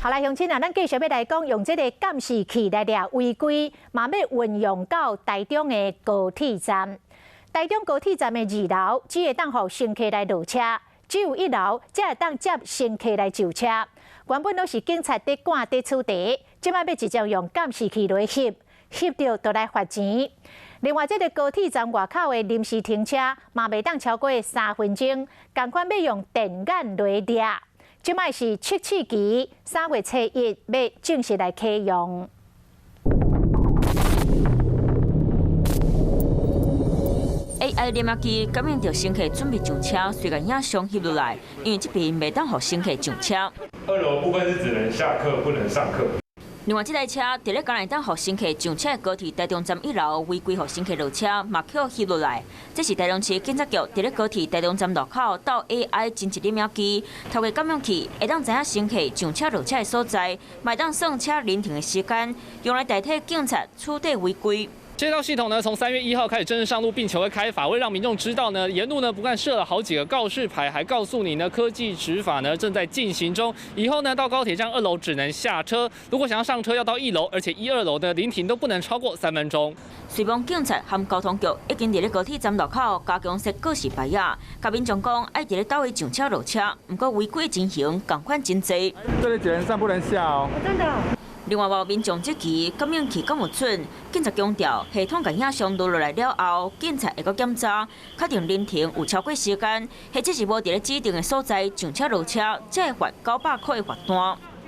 好來，鄉親啊，咱繼續欲來講，用這个監視器來掠違規，嘛欲運用到台中的高鐵站。台中高鐵站的二樓只會當予乘客來落車，只有一樓才會當接乘客來上車。原本攏是警察佇管佇取締，這擺欲直接用監視器來翕，翕著就來罰錢。另外，這个高鐵站外口的臨時停車嘛袂當超過3分鐘，仝款欲用電眼來掠。這擺是測試期，3月初1欲正式來啟用。 AI 攝影機感應著乘客準備上車，隨共影像翕落來，因為這邊袂當予乘客上車。二樓部分是只能下客，不能上客。另外，這台車佇咧敢若會當予乘客上車的高鐵台中站一樓違規予乘客落車，嘛予翕落來。這是台中市警察局佇咧高鐵台中站路口鬥 AI 偵測攝影機，透過感應器會當知影乘客上車落車的所在，嘛會當算車臨停的時間，用來代替警察取締違規。這套系統呢，從3月1號開始正式上路，並且會開罰，為讓民眾知道呢，沿路呢不但設了好幾個告示牌，還告訴你呢，科技執法呢正在進行中。以後呢，到高鐵站二樓只能下車，如果想要上車，要到一樓，而且一二樓的臨停都不能超過3分鐘。雖罔警察和交通局已經佇咧高鐵站路口加強設告示牌仔，共民眾講愛佇咧佗位上車落車，毋過違規情形仝款真濟。這裡只能上不能下哦。真的。另外，有民眾質疑感應器敢有準，警察強調系統共影像錄落來了後，警察會閣檢查，確定臨停有超過時間，或者是無佇咧指定的所在上車落車，才會罰900塊的罰單。